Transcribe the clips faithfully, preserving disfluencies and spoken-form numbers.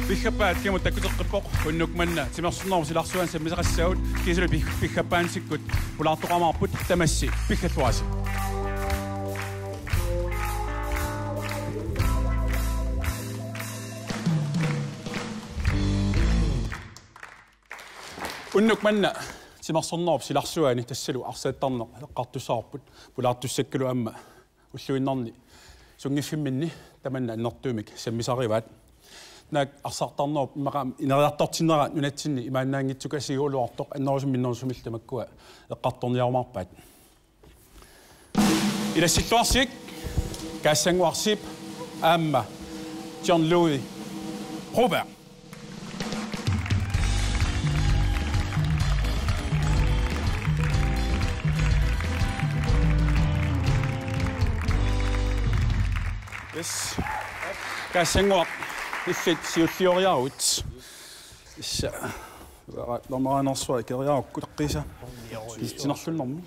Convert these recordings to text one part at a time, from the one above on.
Piffappaat kingumut takkuteqqippoq, unnuk manna timersornerup silarsuani sammisaqassaagut, kiisalu pif-, piffappaannikkut pulaartoqarmaarput, tamassi piffalluarisi. Unnuk manna timersornerup silarsuani tassalu arsaattarneq eqqartussavarput, pulaartussakkalu aamma ulluinnarni sunngiffimminni tamanna annertuumik sammisarivaat. Naak arsaattarnerup immaqa ineriartortinnera nunatsinni imaannaanngitsukasiuguluartoq annerusumik minnerusumillu tamakkua eqqartorniarumaarpaat. Ilassilluarsivik, Kaassannguaq Zeeb aamma John Louis Broberg. Yes. Kaassannguaq, illit siullioriaruit. Issa. Normaanersuaq ikeriarukku takkiisa. Titsinerlunnermi.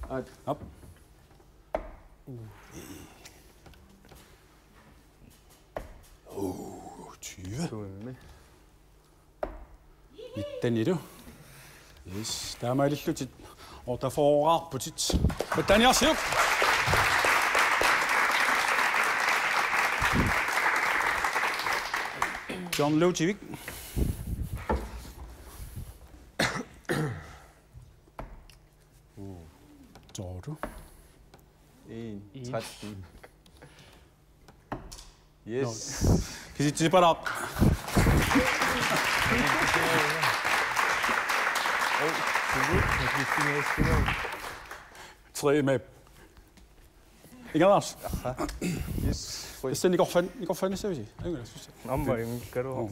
Aap. Oh, tyve. Tuimmi. Nittenilu. Yes, taamaalillutit otteogfyrreqarputit. Mataniarsiuk. John Ludvig. Tolv. En. En. Tretten. Yes. Nå. Kisitsipalaq. Tre med. Ikke Anders? Aha. Yes. Hvis det Nick Fan, Nick Fan, så vil jeg sige. Ikke, jeg synes, det Amma immikkalo.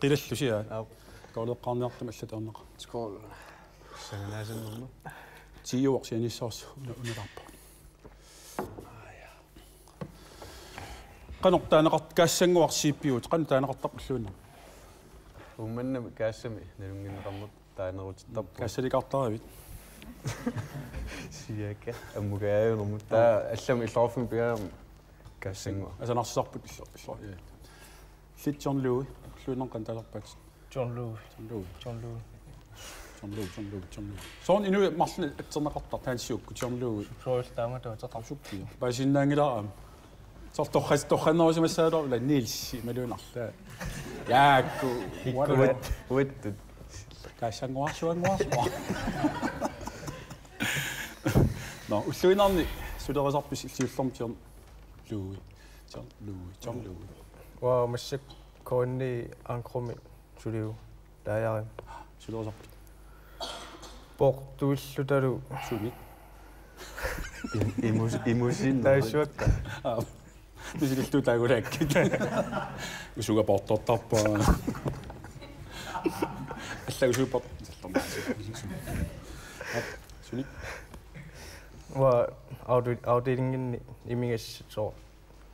Qilillusia. Aap. Kooleqqaarniartum allataarnaqa. Skål. Sanganaasannerma. Tiuorsianissaas una-, unalaarpa. Qanoq taaneqart-, Kaassannguaq Zeebigut, qanoq taaneqartarpa ulluinnarni? Uummannami Kaassami nalunnginneqarnerput taanerutittarput. Kaassalikaartaravit? Siaka. Ammukaajunermut. Taa allamik illoqarfimmut pigaarami Kaassannguaq. Asanarsisarput illo-, illo-, ja. Illit John Louis, ulluinnarni qanoq taasarpaat? John Louis. John Louis. John Louis. John Louis, John Louis, John Louis. Soorlu inuit marlunnik atserneqartartut taanna siukku John Louis. Soorlu taamatut ateqarput. Sukkia. Paasinnaanngilara aamma. Soorlu torras-, torrannerusimassaagaluarlugu Niels imaluunniit arlaat. Jaakku. Uattut. Uattut. Kaassannguarsuannguarsuaq. Nå, ulluinnarni sulerisarpisi illit ullormut John Louis. John Louis, John Louis. Uanga massakkut K N I Ankromi suliuvoq. Taajari. Sulerisarpit? Poortuillutalu. Sumik? Im-, imus-, imusin. Taassuakka. Aa. Misilillugu taagulaakkit. Usuga poortortarpaa. Alla usuga poort-, suni. Uanga afde-, afdelinginni imigassaq soorlu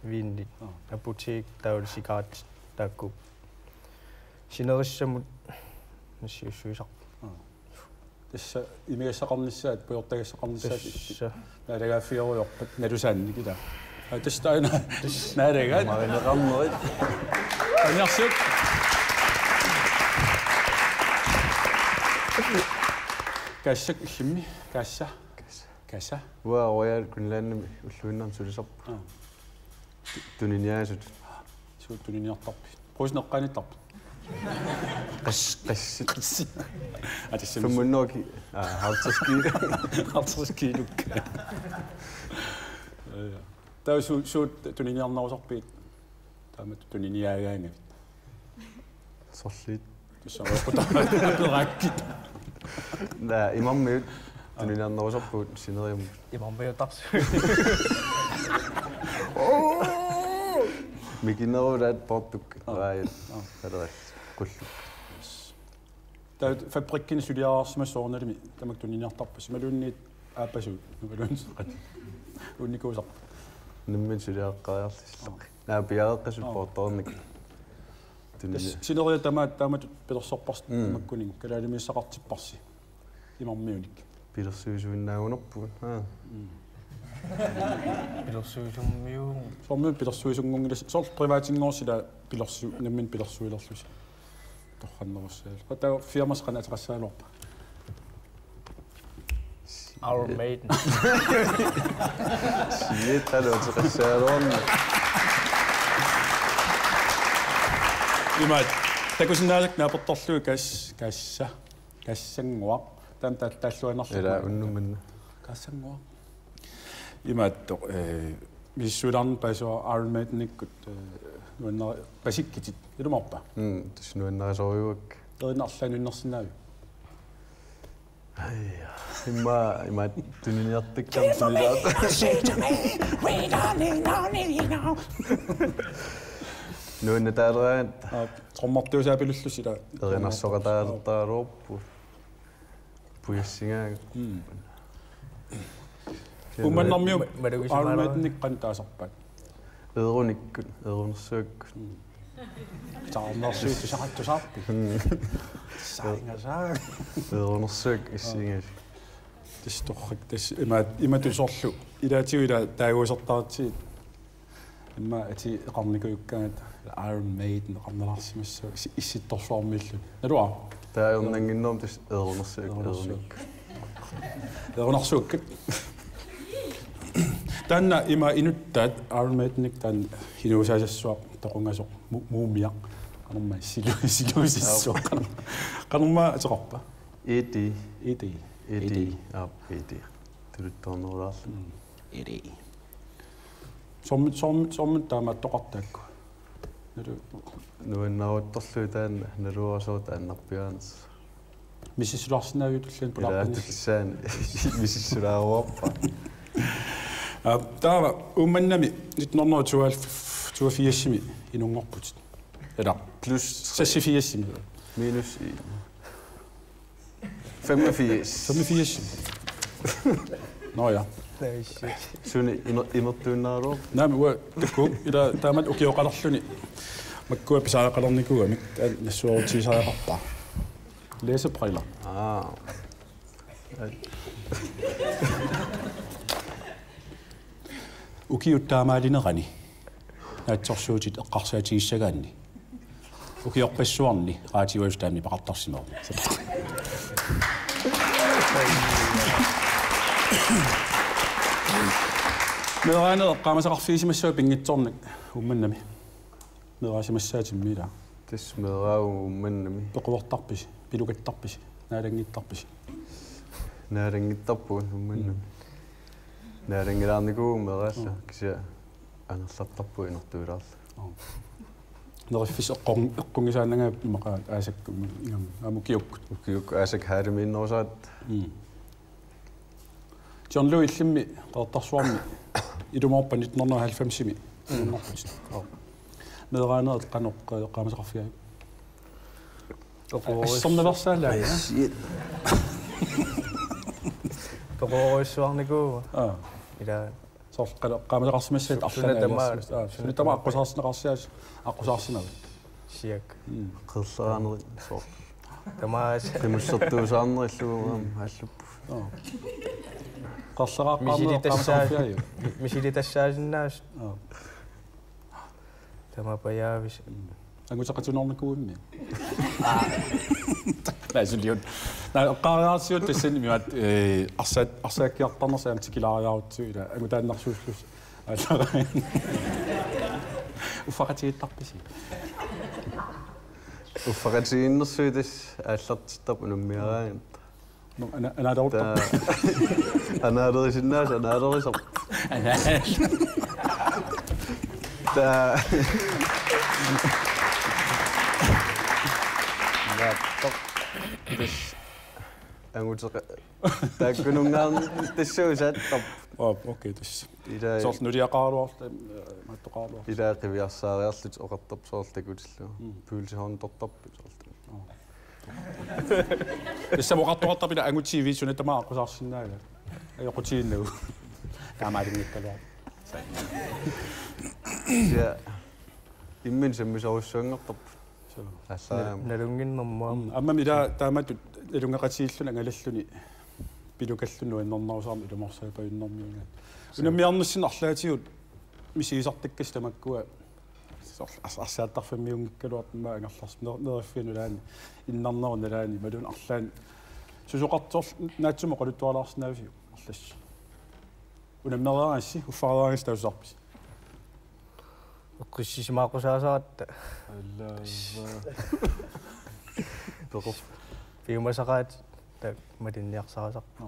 viinit. Aa. Apotek taavalu cigaret taakku. Sinerissamut nassiussuisarput. Aa. Tassa imigassaqarnissaat, pujortagassaqarnissaat. Tassa. Naalagaaffigerujoorpat nalusaannik ilaa. Aa, tassa taanna. Tassa. Naalagaat. Marineqarnerit. Anjarsiuk. Kaassak illimmi? Kaassa. Kaassa. Uanga Royal Greenlandimi ulluinnarni sulisarput. Aa. Tu-, tuniniaasut. Suut tuniniartarpit? Brugsen eqqaanittarpit? Qas-, qassit. Qassit. Aa, tassa. Fem hundrede ki-, aa, halvtreds kilo. Halvtreds kilo. Ja, ja. Taava su-, suut tuniniarnerusarpigit? Taamatut tuniniaagaangavit. Sorliit. Tussaroqqutaa. Naa, imarmiut tuniniarnerusarpugut sineriamut. Imarmiuttarsuit. Mikinerulaat poortukkut. Aa. Raajat. Aa. Alerallit. Qulluk. Taava fabrikkini suliarisimasoq soorunalimi tamakku tuniniartarpasi. Imaluunniit aappasut. Imaluunniit. Unnikuusaq. Nammineq suliaqqaariarlisi. Aa. Naa, piareeqqasut. Aa. Poortornik. Tunini-. Tassa sineriak tamaat taamatut pilersorparsi. Mm. Tamakkuninnga kalaalimiissaqartipparsi. Imarmiunik. Pilersuisuinnaagunarpugut. Aa. Mm. Pilersuisummiu. Soormi pilersuisunngunngilas soorlu privatinngorsi ila pilersu nammin pilersuilerlusi. Torrannerussaal. Qata firmas qana ateqassagaluarpa. Iron Maiden. Siit qanoq ateqassagaluarna. Imaat takusinnaasakka naapertorlugit kas kassa kassannguaq. Taanna taalluinnarlugu. Ila unnummanna. Kassannguaq. Imaattoq eh misissuilaarneq paasivara Iron Maidenikkut eh nuanna pasikkitit ilumoorpa. Mm, tassa nuannarisorujuakka. Erinarlaanunnersinnaavi. Ai. Imma imma tuniniartikka tunilaa. Nuanna taaleraat. Trommartuusaapilullusi ila. Erinarsoqataalertaraluarpu. Pujassingaanga. Mm. Uummannarmiut Iron Maidenik qanoq taasarpaat? Eerunikkut, eerunersuakkut. Taarnersuit tusaqattusaarpit? Sainga saa. Eerunersuakkut issiingas. Tassa torrak tassa imaat imatut soorlu ilaatigut ila taaguusertaratsigit. Imma atii eqarnikujukkaangat Iron Maiden eqarnalaarsimassaaq issittorsuarmiilluni. Naluara. Taava ajornannginnermi tassa eerunersuakkut. Eerunersuakkut. Taanna ima inuttaat Iron Maidenik taanna inuusaasassuaq toqungasoq mumiaq. Qanormaa silu siluusissuaq. Qanormaa ateqarpa? Edi. Edi. Edi. Edi. Aap, Edi. Tuluttoornerulaarlu. Edi. Soormi soormi soormi taamaattoqartaakku. Nalu nuannaaruttorlugit taanna naluara sooq taannarpiaanit. Misissulaarsinnaaviuk tulliani pulaarpinis? Ilaa tullissaani misissulaaruarpara. Aa, taava Uummannami nitten hundrede toogfirsimi inunngorputit. Ila plus seksogfirsimi. Minus en. Femogfirs. Femogfirs. Nå ja. Suni imer imertuinnaarlugu. Naamik uanga takuuk ila taamatut ukioqalerluni makkua pisariaqalernikuugamik nassuerutigisariaqarpara. Læsebriller. Aa. Ukiut taamaalinerani naatsorsuutit eqqarsaatigissagaanni ukiorpassuarni raatiualustaami peqartarsimavugut. Meeraaneq eqqaamasaqarfigisimassavat pinngitsoornak Uummannami. Meeraasimassaatimmi ila. Tassa meeraavugut Uummannami. Pequertarpisi, pilugattarpisi, naalanngittarpisi? Naalanngittarpugut Uummannami. Naalanngilaarnikuuvugut meeraallunga kisianni angerlartarpugut inortuilaarlunga. Neriffissaq eqqun eqqunngisaannagaapput imaqaat aasakku ingammik aamma ukiukkut. Ukiukkut aasakku haalimiinnerusaratta. John Lou illimmi Qeqertarsuarmi ilumoorpat nitten hundrede og halvfemsimi. Meeraanerit qanoq eqqaamasaqarfigaajuk? Assernaveersaalaat. Peqorujussuarnikuuvugut. Aa. Ila soorlu qanoq eqqaamasaqarsimassavat arlaannik. Suna tamaat aqqusaarsineqarsias aqqusaarsimavat. Siak. Qeerleraanerit soorlu. Tamaasa. Qimussertuusaarnerillu aamma aalluppu. Aa. Qeerleraaqqaarneq eqqaamasaqarfigaajuk? Misilitassaa- misilitassaasinnaasoq. Aa. Tamapajaavisi. Anguteqatigiinnermik. Naa suliut. Naa eqqaariarsiut tassani mimat eh arsaat arsaakkiartarnersaam tikilaariarutsigu ila angutaannarsuullus. Aallaraan. Uffaqatigiittarpisi? Uffaqatigiinnersuit tassa aallartittarput unammiaraangatta. Nå, ana- anaalerutta. Taa- anaalerisinnaasut anaalerisarput. Anaa- Taa- Naattoq. Tassa anguteqa- taakkununngaanniit tassuusaattarput. Aa, okay, tassa. Ilaa- soorlu nuliaqaraluarluta, eh, maattoqaraluarluta. Ilaa qiviarsaariarluta oqartarput soorlu takutillugu. Mm. Pølsehorntortarput soorlu. Aa. Tassa oqartoqartarput ila angut T V suna tamaat aqqusaarsinnaanera. Ajoqutiginnagu. Taamaalinngikkaluaq. Ja. Imminut sammisorujussuanngortarput. Suu. Aallaam. Nal- nalunnginnermut. Mm, aamma ila taamatut nalunngeqatigiilluni angalalluni. pilukalluni nuannernerusarami ilumorsaapajunnarminngaanniit. Unammiarnissinni arlaatigut misigisartakkasi tamakkua soorlu ars-, arsaattarfimmiunngikkaluartumik angerlarsimik ner-, neriffia nalaani, innarnerup nalaani, imaluunniit arlaanni susoqartoq naatsumik oqaluttualaarsinnaavisiuk arlassi? Unammereeraangassi, uffareeraangassi takusarpisi? Eqqissisimaaqqusaasaratta. Alla. Peqor-, piumasaqaat ta malinniarsarasarpoq. Nå.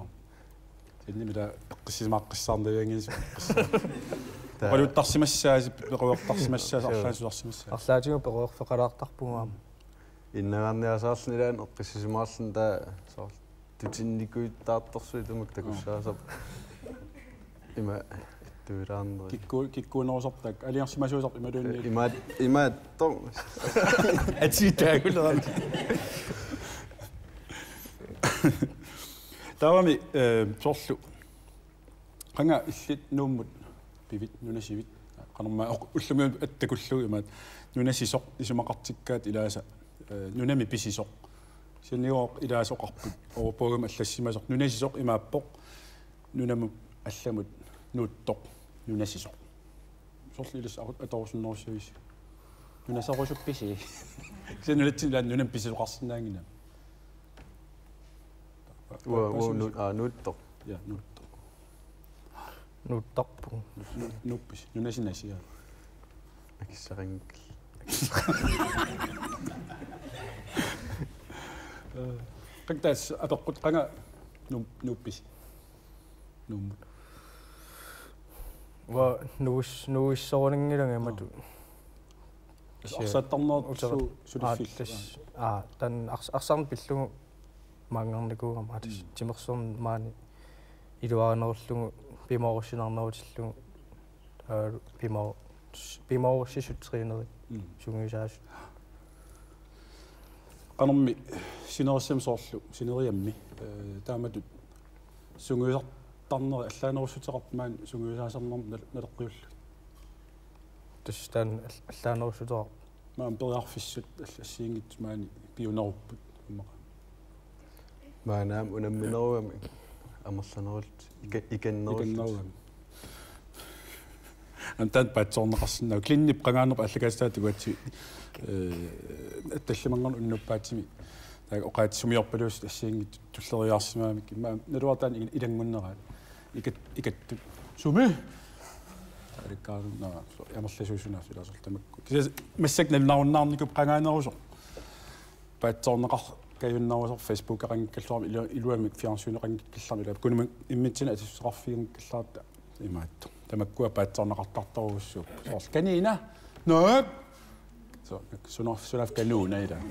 Sinni mila eqqissisimaaqqissaarnavianngilasi eqqissaa. Ta- Oqaluttarsimassaasi, pequjortarsimassaasi, suu, arlaannik sularsimassaasi. Arlaatigut pequjorfeqalaartarpugut aamma. Innangaarniasaarluni ilaanni eqqissisimaarluni taava soorlu tutinnikuuttaartorsuit tamakku takussaasarput. Ima ittuilaarneri. Kikku-, kikkuunerusarput taakku. Aliarsimasuusarput imaluunniit. Imaat-, imaattoq. Atii taagulerami. Taavami, eh, soorlu. Qanga illit Nuummut pivit, nunasivit. Qanormaa oq-, ullumi attakullugu imaat. Nunasisoq isumaqartikkaat ilaasa, eh, nunami pisisoq. Kisianni ilaasa oqarput. Overbookumik allassimasoq. Nunasisoq imaappoq. Nunamut allamut nuuttoq. Nunasisoq. Soorlu ilissi a-, atorusunnerussavisi? Nunaserusuppisi? Kisianni nunatsinni ilaanni nunami pisisoqarsinnaannginnami. Uanga, uanga nu-, aa, nuuttoq. Ja, nuuttoq. Nuuttarpunga. Nu-, nuuppisi. Nunasinasi, ja. Akissaqanngikkallarpunga. Eh, qanga tassa apeqqut qanga nu-, nuuppisi? Nuummut. Uanga nuus-, nuussorunanngilanga imatut. Nå. Tassa arsaattarnerit uter-, su-, suliffiit. Aa, tassa, aa, taanna ars-, arsaarneq pillugu maanngarnikuugama, aa, tassa, mm, timersorneq maani iluarinerullugu pimoorussinarnerutillugu, aa, pimo-, pimoorussisut træneri, mm, sungiusaasut. Qanormi sinerissami soorlu, sineriammi, eh, taamatut sungiusartarneri allaanerussuteqarput maani sungiusaasarnermut nal-, naleqqiullugit? Tassa taanna all-, allaanerussuteqarpoq. Maani periarfissat all-, assigiinngitsut maani piunerupput immaqa. Maani aamma unamminerugami amerlanerullutik ika-, ikannerullutik. Ikannerugami. Aamma taanna paatsoorneqarsinnaavoq. Kilinnip qangaanerput aallakaatitaata tuatsi, eh, attallimanngorneq unnuuppaatsimi. Taava oqaatsit sumiorpaluusut assigiinngitsut tulleriiaarsimagamikkit. Immaqa naluara taanna i-, ilanngunneraat. Ikat-, ikattut. Sumi? Talikkaarunna amerlasuusunaasoq ilaasorlu tamakku. Kisianni massakkut nalunarunnaarnikuupput qangaanerusoq. Paatsoorneqar-, kajunnerusoq Facebookeqanngikkallarami ilu-, iluamik fjernsyneqanngikkallarami ilaa. Kunimut immitsinnut atissuseqarfiginngikkallarami imaattoq. Tamakkua paatsoorneqartartorujussuupput. Soorlu kaniina? Naak? So, sunaaf-, sunaaffa kanuuna ilaa.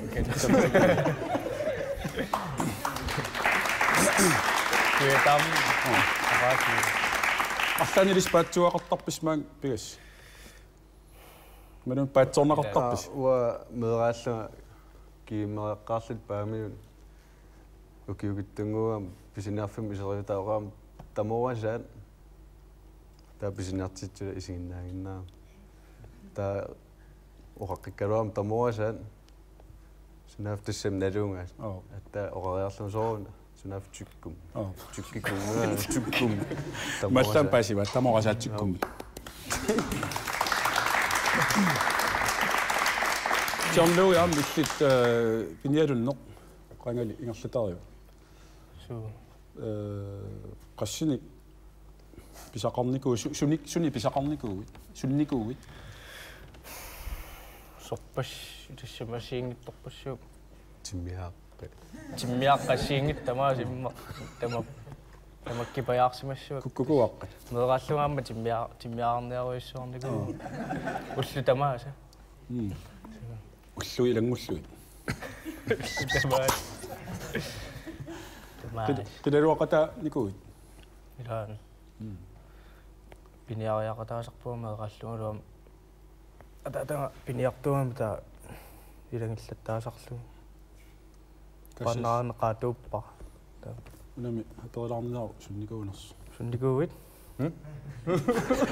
Kuitam. Arlaanni ilissi paatsuugaqartarpisi maani pigassi? Imaluunniit paatsoorneqartarpisi? Aa, uanga meeraallunga kiimmereqqaarluta Paamiut. Ukiukitsunnguugama pisiniarfimmi iserivitaaqqaarama tamorasaat. Taava pisiniartitsisut isiginnaaginnarami. Taava oqaqqikkaluarama tamorasaat. Sunaaffa tassami nalugaat. Oo. Atta oqariarlunga sooruna. Sunaaffa tykkum. Oo. Tykkikum. Tykkum. Mallam paasiva, tamorasaat tykkum. Oo. John Louis aamma illit, eh, pinialunneq qangali ingerlatariuk. Suu. Eh, qassinik pisaqarnikuuit, su-, sunik, sunik pisaqarnikuuit, sunnikuuit? Sorpassuit, tassami assigiinngitsorpassuit. Timmiaaqqat. Timmiaaqqat assigiinngitsut tamaasa immaqa. Tama-, tamakkipajaarsimassavat. Kukkukuaqqat. Meeraallunga aamma timmia-, timmiaarniarujussuarnikuuvoq. Ullut tamaasa. Mm. Ullut ilanngullugit. Tamaasa. Tamaasa. Qil-, qilaluaqataanikuuit? Ilaana. Mm. Piniariaqataasarpunga meeraallungalu aamma. Ataataga piniartuugami taava ilanngillattaasarlugu. Kassis. Paannaana qaatuuppara. Taava. Unami aperilaarniaru sunnikuunersoq. Sunnikuuit? Hmm?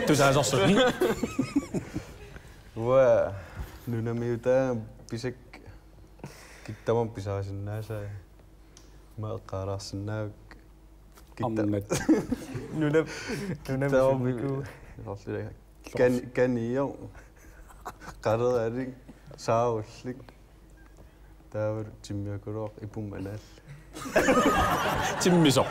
Tusaasorsoq. Uanga nunamiutaagama pisakka kikkut tamarmik pisarisinnaasai. Ima eqqaalaarsinnaavakka. Arnat. Nunap, nunap taava misunikuuvoq. Sorlilaa. Kan-, kaniu. Qaleralik. Saarullik. Taava timmiakuluaq ipum anaal. Timmisoq.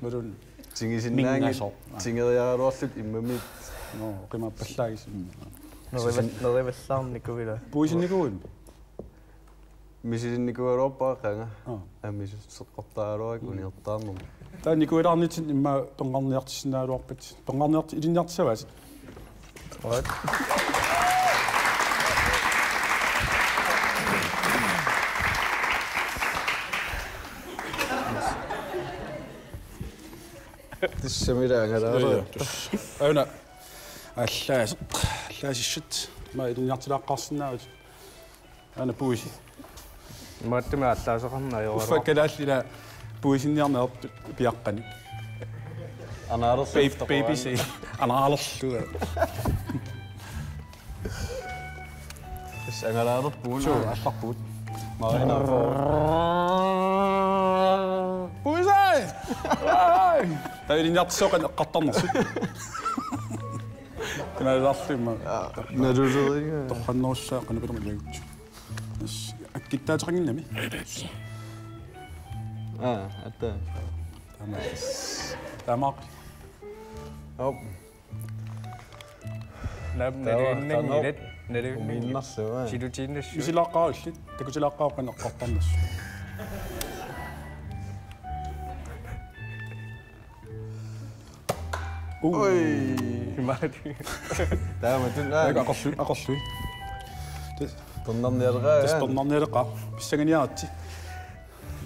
Marun. Tingisinnaanngilaq. Mingasoq. Aa. Tingeriaraluarlutik immamit. Nå, qimappallaagis. Nerival-, nerivallaarnikuuvoq ila. Puisinnikuuit? Misilinnikuugaluarpara qanga. Aa. Amisusseqqortaraluarakku uniortaarnermut. Taava nikuilaarnitsinni immaqa toqqarniartissinnaagaluarpat. Toqqarniarti-, ilinniartissavaatit. What? Tassami ila angalaarlunga. Joo, joo, tassa. Aana. Allaaseq. Allaasissut. Immaqa ilinniartilaaqqaarsinnaavat. Aana puisi. Imaattumik aallaaseqarneq ajoraluarpoq. Uffa kalaallit ila puisinniarneq piaqqani. Anaalerlugu. Baby, baby say. Anaalerlugu. Tassa angalaalerpugut. Suu, aallarpugut. Marina. Puisi! Ai! Taava ilinniartissooq qanoq eqqartarnersut. Qanalaarlumma. Aa, naluleriga. Torrannerussaaq qanoq ilagutsi. Yes, akkittaateqannginnami. Aa, atta. Taama. Taamaaq. Op. Naap, taava, naluinnanngilat, taava naluinnanngilat. Umiinnarsuaq, aa. Silutiinnassuit. Misilaaqqaarillit, takutilaaqqaavoq qanoq eqqartarnersut. Uu. Oi. Imaat. Taama tun-, aa. Aqa aqorlu-, aqorlui. Tas-, tornarnialeqaa, tas-, tornarnialeqaa. Pissanganiaritsi.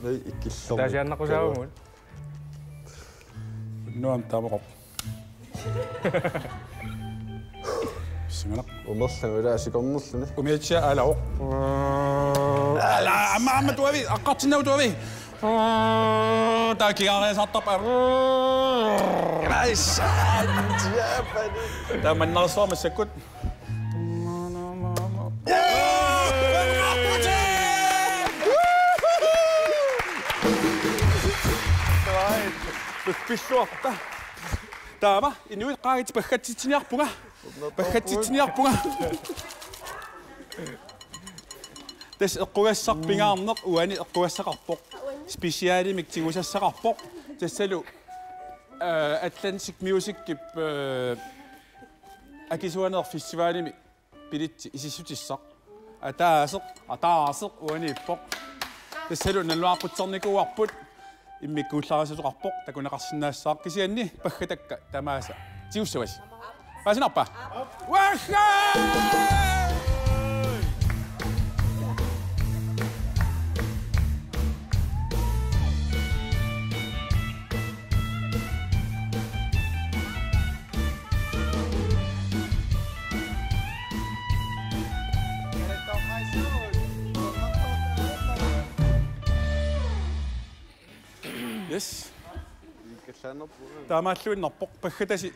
Nei ikkillermi. Taasiannaqusaavamut. Nuam taamaqoq. Pissanganaq. Umerlanga ila sikornerluni. Umiatsiaq aalavoq. Ala, aamma, aamma tuavi, aqqartinnagu tuavi. Taava kigaariasaartarpa. Ai, saan, Japani. Taava mannarissuaq massakkut. Pilluarta. Taava, inuit qaagit paggatsitsiniarpunga. Paggatsitsiniarpunga. Tassa eqqugassaq pingaarneq uani eqqugassaqarpoq. Specialimik tigusassaqarpoq. Tassalu, øh, Atlantic Musicip, øh, Akisuaneerfik Festivalimi billetsi isissutissaq. Ataaseq, ataaseq uaniippoq. Tassalu nalunaaqutserneqarpoq. Immikkut ullarisaasoqarpoq, takuneqarsinnaassaaq kisianni paggatakka tamaasa tigussavasi. Paasinarpa? Uagga! Yes. Taamaalluinnarpoq, paggatasi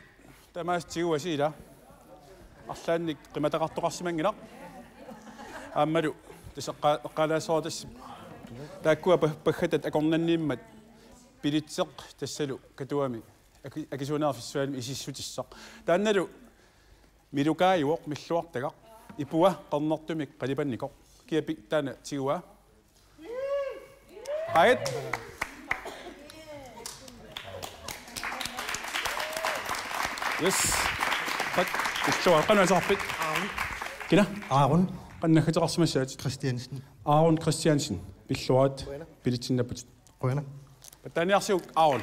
tamaasa tiguasi ila. Arlaannik qimataqartoqarsimanngilaq. Aammalu tassa eqqa-, eqqaalaassavara tassa. Taakkua pa-, paggatat akornanniimmat billetseq tassalu Katuami Aki-, Akisuaneerfik Festivalimi isissutissaq. Taannalu Milukaajuvoq, milluartagaq. Ipua qernertumik qalipannikoq. Kia pi-, taanna tiguaa? Qait. Yes. Tak. Pilluarit, qanoq ateqarpit? Aaron. Kina? Aaron. Qanoq naggateqarsimassavat? Christiansen. Aaron Christiansen. Pilluarit. Qujanaq. Billetsinnaapputit. Qujanaq. Pattaaniarsiuk Aaron.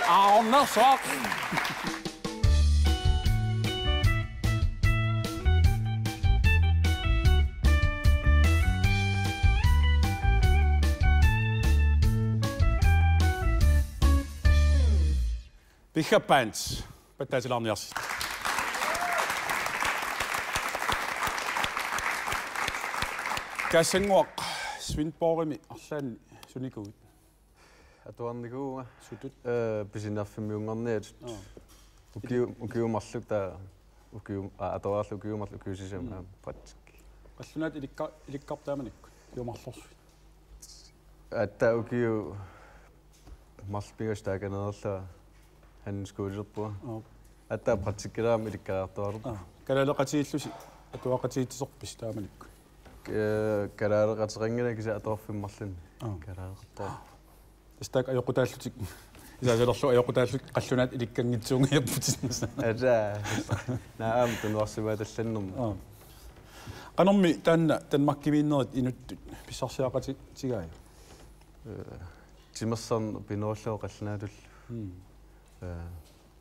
Aaron Nersuaq. Pickup Band. Pattaatilaarniarsi. Kaassanguaq, Svendborgimi arlaanni sunikuuit? Atuarnikuuvunga. Sutut? Øh, pisiniarfimmiunngorniatut. Aa. Ukiu-, ukiut marluk taava. Ukiu-, aa, atuarlugu ukiut marluk ukiut sisamat, mm, aamma praktikki. Qallunaat ilikka-, ilikkarpit taamanikkut? Ukiut marlorsuit. Aatsaat ukiut Marluk pingasut taakaniilerlunga handelsskolerpunga. Aap. Aatsaat praktikkilerama ilikkariartuaarlugu. Aap. Kalaaleqatigiillusi atuaqatigiitsisorpisi taamanikkut? Ee, kalaaleqateqanngilanga kisianni atuarfimmi marlunni. Aap. Kalaaleqartoq. Tassa taakku ajoqutaallutik. Isaasalerlu ajoqutaallutik qallunaat ilikkanngitsuunngajapputit. Ata. Naa aamma tunuarsimaattallannermi. Aap. Qanormi taanna Danmarkimiinnerit inuttut pissarsiaqatigigaat? Ee, timersorneq pinoorlugu qallunaatullu. Mm. Ee,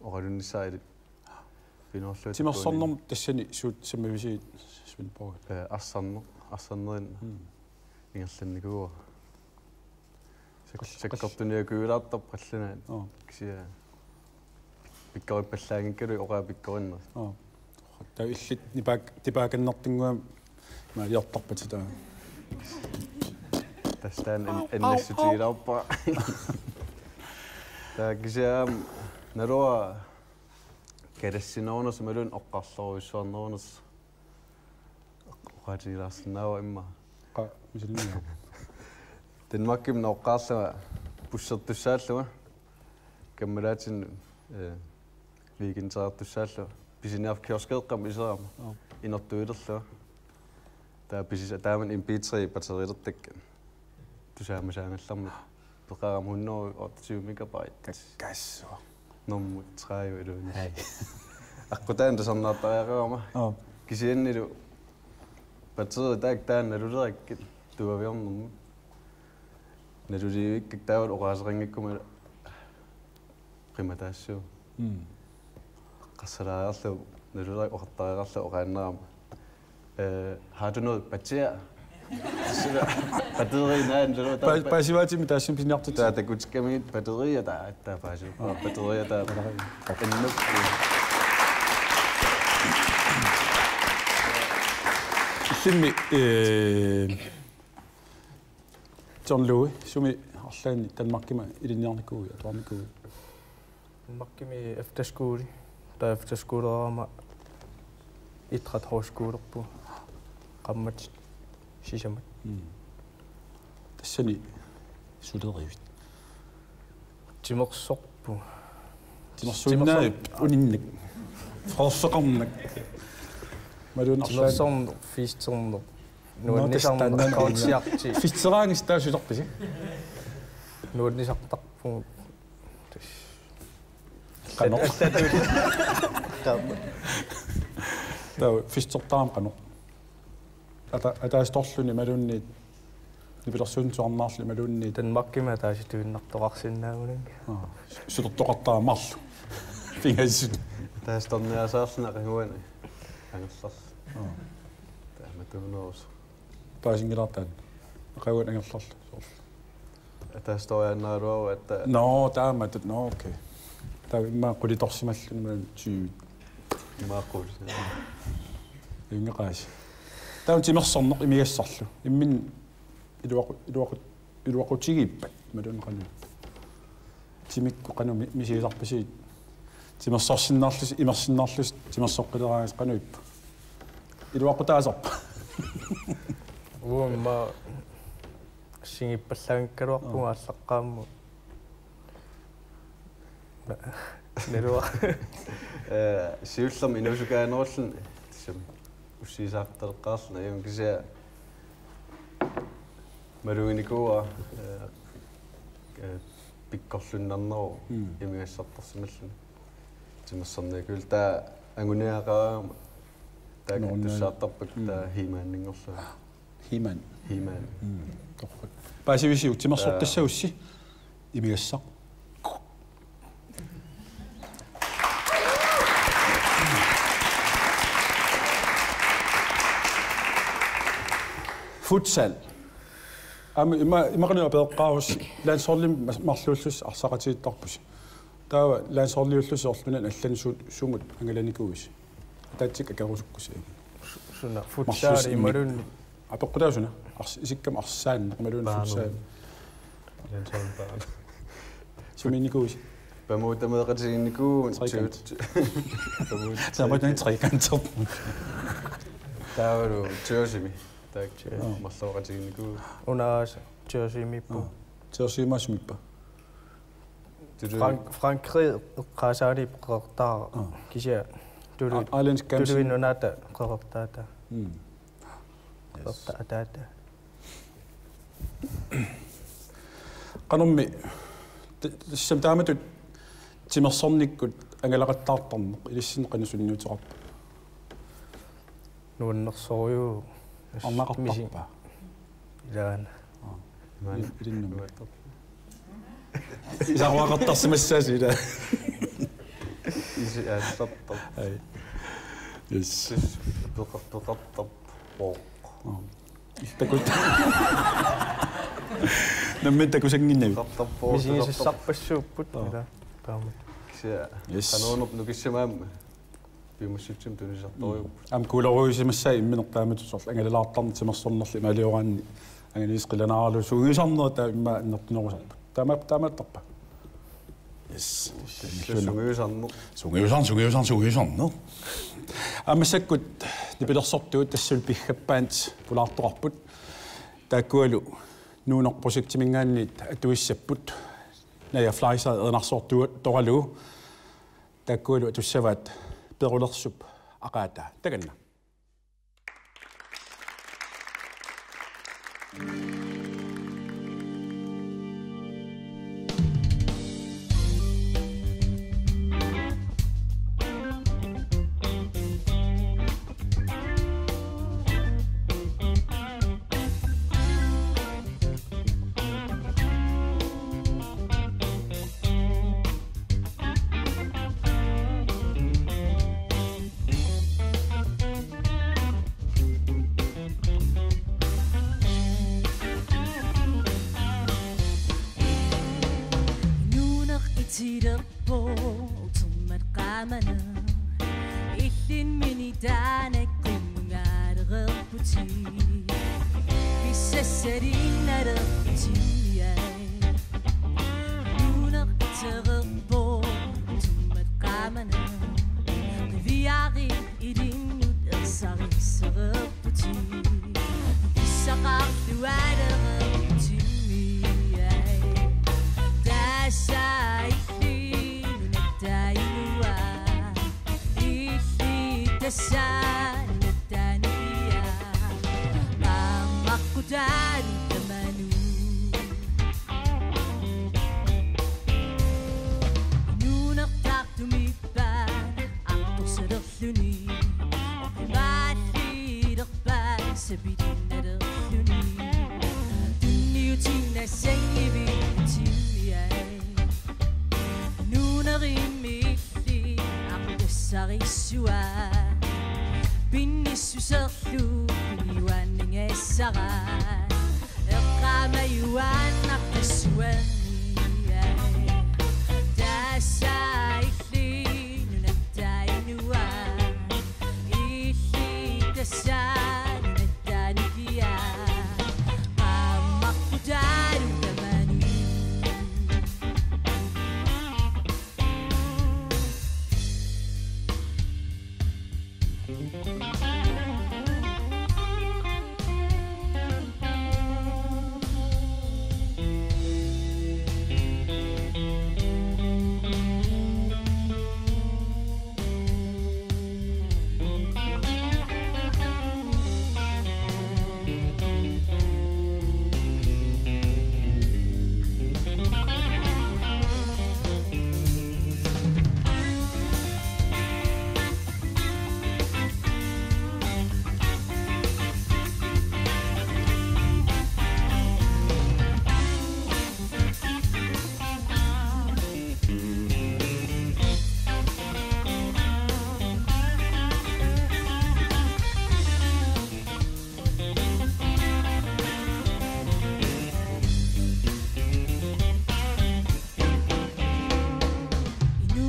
oqalunnissaa illit pinoorlugu. Timersornermi tassani suut sammivisiuk Svendborg? Ee, arsarneq, arsarnerinneq. Mm. Ingerlannikuuara. Sek-, qas-, qas-, sakkortuniakuulaartarpoq qallunaat. Aap. Kisianni pikkorippallaanngikkaluit oqaat pikkorinnerit. Aap. Taava illit nipaak-, tipaakannertinnguamik maaliortarpatit taava. Tassa taanna en-, au, au, au, ennissutigilaarpara. Taava kisianni naluara kalassinerunersoq imaluunniit oqarlorujussuarnerunersoq. Oqaatigilaarsinnaavara immaqa. Qaa, misilinngilara. Danmarkimi nooqqaarlunga bussertussaallunga. Kammalaatinnut, ee, weekendereertussaallunga. Pisiniarfik kioskeeqqamut iserama. Aap. Inortuilerlunga. Taava pisisa-, taamani M P tre batteriilertakkat. Tusaamasaangallarmat. Peqarama hundrede og otteogtyve megabyte. Kakkassua. Nummer tredive iluani. Hej. Aqqutaani tusarnaartariaqarama. Aap. Kisiannili batteri taakku taanna nalulerakkit tuaviornermut. Naluliivikkakka taavalu oqaaseqanngikkuma qimataassuu. Mm. Qassalaariarlugu, nalulerakku oqartariaqarlugu oqaannarama. Øh, har du noget batterier? Batterier, nej, det var Pa-, paasivaatigut taassuma pisiniartut. Der, der kunne skæmme batterier, der, der er faktisk batterier, der er ennå. Illimmi, øh, John Louis, sumi arlaanni Danmarkimi ilinniarnikuuit, atuarnikuuit? Danmarkimi efterskole, taava efterskolerama idrætshøjskolerpunga qaammatit sisamat. Mm. Tassani sulerivit? Timersorpunga. Timersuinnaavit? Timersorn-, uninnik. Frosseqarnak. Maluun arlaat. Timersorneq, fiisterneq. Nå, nuannisarneq, tassa taanna. Coachiarti. Fisteraangit taava sulerpisi? Nuannisartarpugut. Qanoq. Taava fistertarama qanoq? Ata-, ataaseq torluni imaluunniit nipilersuunik tusarnaarluni imaluunniit. Danmarkimi ataasiinnaanngilanga. Aa. Sulertoqartara marluk. Pingasut. Ataaseq torniasaarluni aqaguani angerlarluni. Aa. Taamatuunerusoq. Paasinngilaartoq taanna. Aqaguani angerlarluni soorlu. Ataaseq toriaannaagaluarpara aatsaat. Nå, taamatut, nå, okay. Taava immaqa qulitorsimalluni imaluunniit tyve. Immaqa quli. Ingeqaasi. Taava timersorneq imigassarlu. Imminut iluaqu-, iluaqu-, iluaqutigiippat imaluunniit qanoq? Timikkut qanoq mi-, misigisarpisiuk? Timersorsinnaarlusi, imersinnaarlusi, timersoqqileraangasi qanoq ippa? Iluaqutaasarpa? Uuma assigiippallaanngikkaluarpunga. Aa. Aallaqqaammut. Naluara. Ee, siullermik inuusukaanerulluni tassami ussiisaartaleqqaarluni ajunngilaq kisianni maluginikuuara, ee, ee, pikkorluinnarneruvoq. Mm. Imigassartarsimalluni. Timersorniakuullunga taava anguniagaqarama taakku. Nuannaanngilaq. Tussaartarpakka. Mm. Taava He-Maninngorlunga. He-Man. He-Man. Mm. Torrak. Paasivisiuk timersortassagussi? Aa. Imigassaq. Futsal. Aamma ima-, imaqalu apereqqaarussi landsholdimi mas-, marluullusi arsaqatigiittarpusi. Taava landsholdiullusi soorlu nunani allani su-, sumut angalanikuuisi? Ataatsik akerusukkussi. Su-, suna futsal. Marluussi immi-, imaluunniit. Apeqqutaavoq suna. Ars-, isikkami arsaanneq imaluunniit. Paanu. Futsal. Landsholdi Paanu. Sumiinnikuuisi? Pamuuttameeqatigiinnikuuvugut. Trekant. Pamuut-, taamaattumik trekanterput. Taavalu Tørsimi. Taakku. Joo. Marlooqatigiinnikuuvugut. Una aasiit Tørsimiippugut. Joo. Tørsimi sumiippa? Frank-, Frankrig eqqaasaaliipput qeqertaata. Aa. Kisianni tulu-, Aa, Island Games. Tuluit Nunaata qeqertaata. Mm. Yes. Qeqertaata. Qanormi, t-, tassami taamatut timersornikkut angalaqattaartarneq ilissinnut qanoq sunniuteqarpa? Nuannersorujuk. Arnaqartarpa? Misi-, ilaana. Aa. Maani. Il-, ilinnut. Isaruaqartarsimassaasi ila. Isi aallartarpoq. Ai. Yes. Sis peqa-, peqartarpoq. Aa. Takut. Nammineq takusannginnavit. Peqartarpoq, peqartarpoq. Misigisassarpassuupput, aa, ila. Taama. Kisianni. Yes. Qanoruna nukissamaammat. Piumassutsiminnik tunisartorujuupput. Mm. Aamma kuuleruisimassaaq imminertaamut soorlu angalalaartarneq timersornerlu imaaliorlugu angalasimasoq qilanaaralugu sungiusarneq taama annertunerusarpoq. Taama, taamaattarpa? Yes. Tassa sungiusarneq. Sungiusarneq, sungiusarneq, sungiusarneq. Aamma massakkut nipilersortugut tassalu Piggaband pulaartoqarput. Taakkualu Nuuneq projektiminngaanniit atuissapput. Naja Fleischer erinarsortoralugu. Taakkualu atussavaat Perulersup Aqaataa. Takanna. Nuuneq itilerpoq utermat qaamaneq. Illit minitaanik qimmungaalerputit. Pissassalinnalerputit ai. Nuuneq itereerpoq utermat qaamaneq. Qiviarit ilinnut ersarissereerputit. Pissaqarlualerputit ai. Tassa illit nunatta inua. Illit tassa nunatta nikia. Qaammaqqutaalu tamanut. Nuunertaartumippaat artorsalerluni. Oqimaallilerpaat sapilinnalerluni. Tunniutiinnassanngiviuk timmiai. Nuunerimmi illit aqutassarissuaat. Pinnissuserlu piniuaannangassaraat. Eqqaamajuaannartussuanni ai. Tassa illit nunatta inua. Illit tassa nunatta nikia. Qaammaqqutaalu tamanut.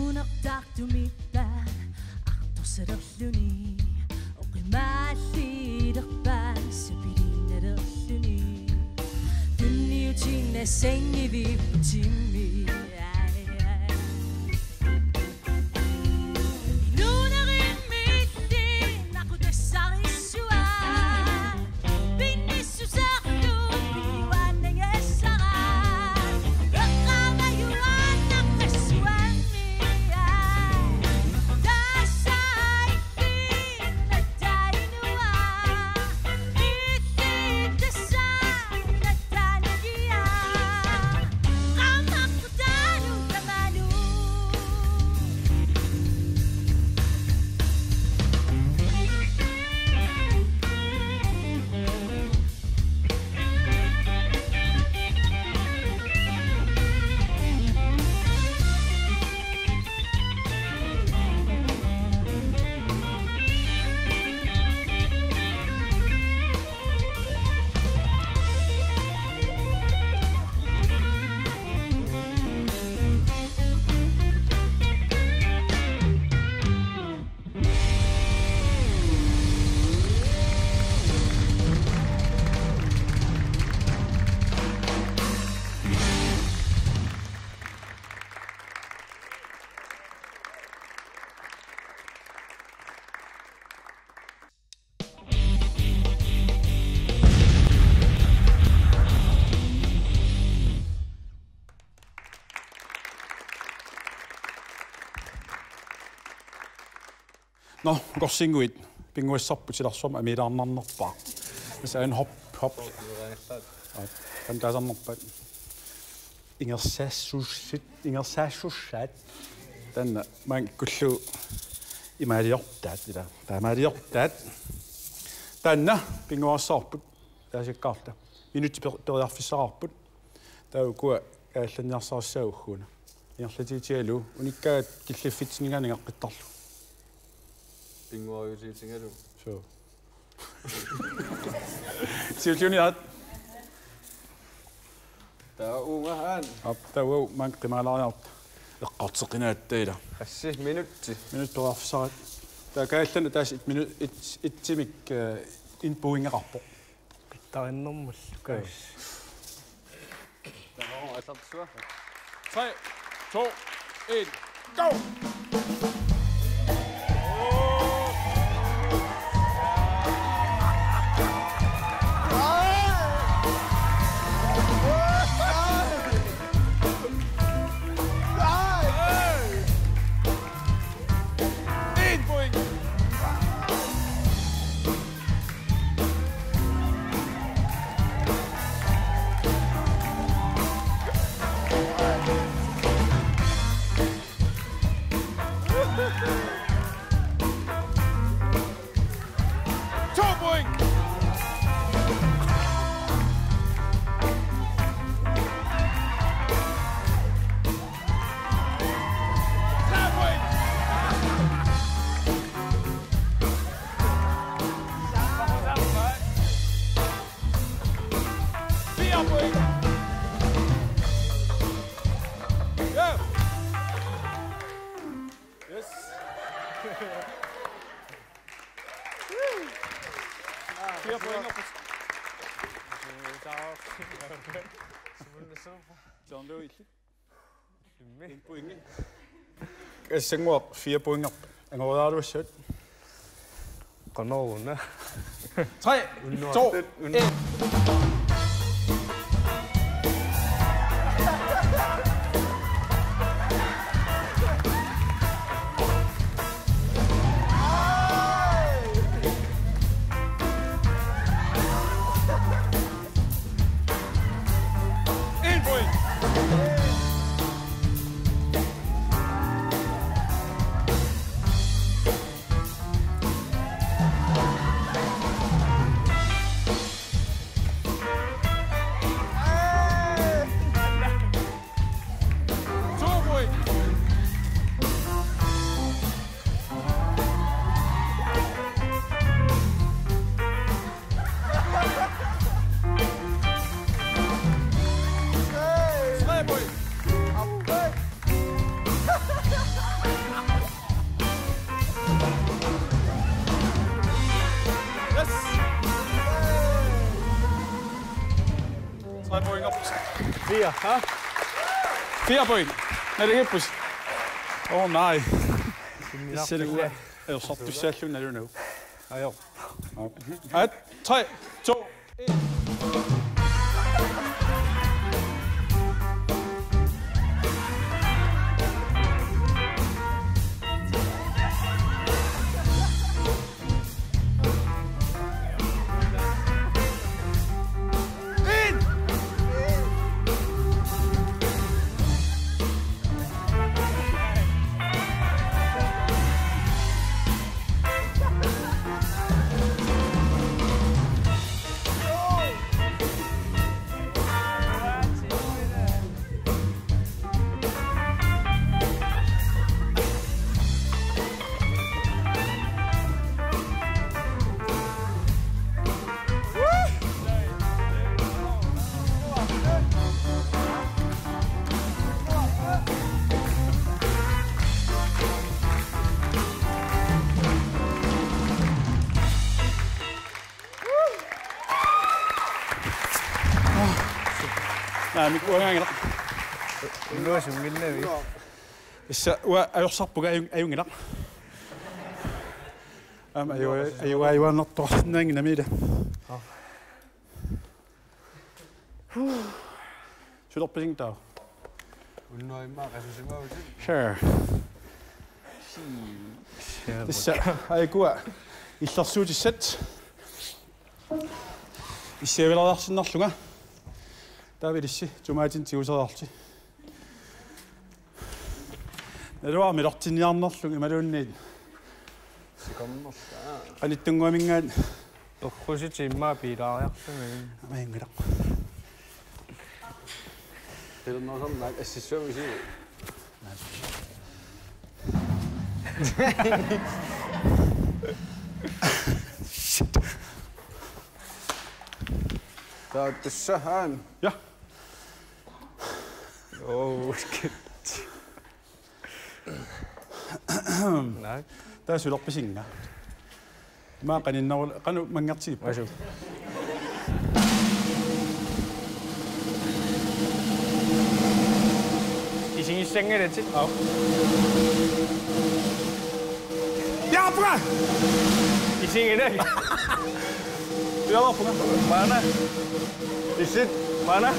Nuunertaartumippaat artorsalerluni. Oqimaallilerpaat sapilinnalerluni. Tunniutiinnassanngiviuk timmiai. Nuunerimmi illit aqutassarissuaat. Pinnissuserlu piniuaannangassaraat. Eqqaamajuaannarta Nå, korsinguit pinnguassarput silarsuarmi amiilaarnarnerpaaq. Tassa aana hop, hop. Aa, kan taasarnerpaat. Ingersaassussit, ingersaassussaat. Taanna maanngikkullu imaaliortaat, ila. Taamaaliortaat. Taanna pinnguassarput. Taasakkaarta. Minutsit per-, periarfissaqarput. Taava ukua kaallanniarsarissaagut ugguuna. Ingerlatigigalugu unikkaat killiffitsinninngaanniit ingaqqittarlugu. Pinnguariusiutigalugu. Suu. Siulliuniaat. Taava uunga aana. Aap, taava maanna qimaalaariarta. Eqqartoqqinnaatta ila. Assi, minutsi. Minutsit periarfissaraat. Taava kaallanneq taas et minu-, et, etsimik, eh, en pointeqarpoq. Qittarinnermullu. Joo. Taava asartua. Tre, to, en, go! En point! To point! Tre point! Fire point! Ja! Yes. Fire point. John Lewis. En pointi. Assannguaq fire pointi. Angoriaraluassavat. Qanoruna. Tre, to, en. En point. To point. Tre point. Yes. Tre point op. Fire, ha? Fire point. Naligiippusi. Oh nej. Tassa uanga ajorsartussaallunga nalunagit. Ajo. At, tre, to, en. Naamik, uangaanngilaq. Unnua sunnginnavit? Tassa uanga ajorsarpunga, ajun-, ajunngilaq. Aamma ajuaa-, ajuaa-, ajuaannartoqarsinnaannginnami ila. Sulerpisigit taava? Unnuaq immaqa qasusimaavutit. Sure. Sii. Tassa aajukua illersuutissat. Issiavilariarsinnarlunga. Taava ilissi tomatinik tiguseriarlusi. Naluara milortinniarnerlunga imaluunniit. Sikornerlu. Qanittunnguaminngaanniit. Torrusi tiimmat piilaariarlugit. Amaanngilaq. Qilernerusarnaak assissuamisi. Shit. Taava tassa aana. Ja. Oh, shit. Nej. Taava sulerpisinga. Maa qaninnerul-, qanoq manngertigippat? Vasu. Isigissanngilatit. Aap. Piaarpunga! Isiginnaagit. Piaarpunga. Maanna. Isit. Maanna.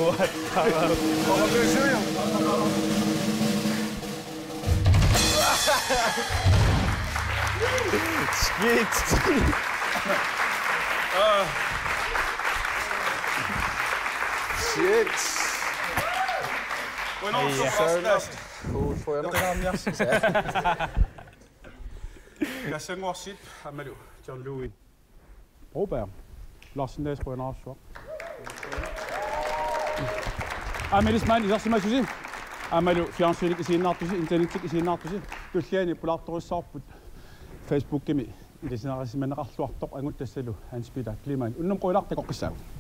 What the fuck? Shit. Shit. Bueno, ja. Cool, bueno. Kassannguarsip, aammalu John Louis Broberg. Larsen Days, qujanarsuaq. Aamma ilissi maani isersimassusi. Aammalu fjernsynik isiginnaartusi, internettikkut isiginnaartusi. Tulliani pulaartorissavarput Facebookimi ilisinarisimaneqarluartoq angut tassalu Hans Peter Kleemann. Unnuk qujanaq takoqqissaagut.